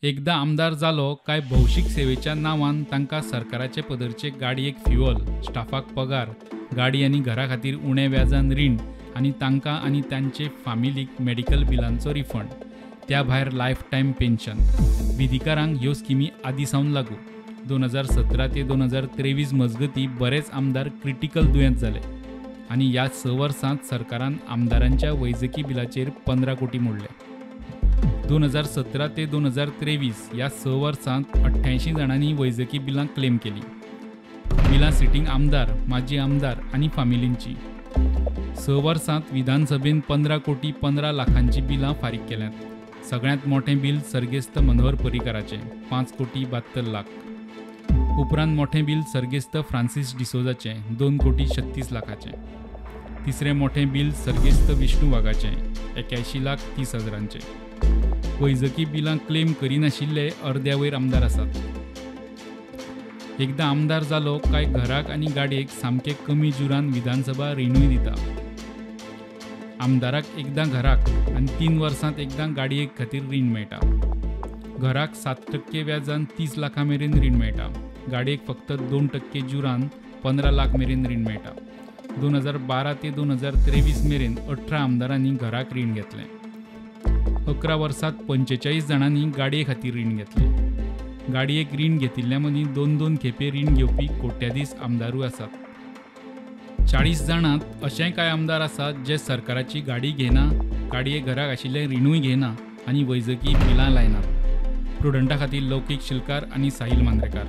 एकदां आमदार जालो काय भौशीक सेवेच्या नांवान तांकां सरकाराचे पदरचे गाडयेक फ्युअल, स्टाफाक पगार, गाडी आनी घरा खातीर उणे व्याजान रीण आनी तांकां आनी तांचे फामिलीक मेडिकल बिलांचो रिफंड, त्या भायर लायफ टायम पेन्शन. विधिकारांक ह्यो स्किमी आदीं सावन लागू. 2017 ते 2023 मजगतीं बरेच आमदार क्रिटिकल दुयेंत जाले आनी ह्या 6 वर्सांत सरकारान आमदारांच्या वैजकी बिलाचेर 15 कोटी मोडले. 2017 ते 2023 ह्या 6 वर्सांत 88 जाणांनी वैजकी बिलां क्लेम केली. बिलां सिटींग आमदार, माजी आमदार आनी फामिलींची. 6 वर्सांत विधानसभेन 15 कोटी 15 लाखांची बिलां फारीक केल्यांत. सगळ्यांत मोठें बील सर्गेस्त मनोहर पर्रीकाराचें 5 कोटी 72 लाख. उपरांत मोठें बील सर्गेस्त फ्रांसीस डिसोजाचें 2 कोटी 36 लाखाचें. तिसरें मोठें बील सर्गेस्त विष्णू वाघाचें 81 लाख 30 हजारांचें. वैजकी बिलां क्लेम करिनाशिल्ले अर्द्या वयर आमदार आसात. एकदां आमदार जालो काय घराक आनी गाडयेक सामकें कमी जुरान विधानसभा रिणूय दिता. आमदाराक एकदां घराक आनी 3 वर्सांत एकदां गाडयेक खातीर रीण मेळटा. घराक 7% व्याजान 30 लाखां मेरेन रीण मेळटा. गाडयेक फक्त 2% जुरान 15 लाख मेरेन रीण मेळटा. 2012 ते 2023 मेरेन 18 आमदारांनी घराक रीण घेतलें. 11 वर्सांत 45 जाणांनी गाडये खातीर रीण घेतलें. गाडयेक रीण घेतिल्ल्या मदीं 2-2 खेपे रीण घेवपी कोट्याधीश आमदारूय आसात. 40 जाणांत अशेंय कांय आमदार आसात जे सरकाराची गाडी घेना, गाडये घराक आशिल्लें रिणूय घेना आनी वैजकी बिलां लायनात. प्रुडंटा खातीर लौकीक शिलकार आनी साहिल मांद्रेकार.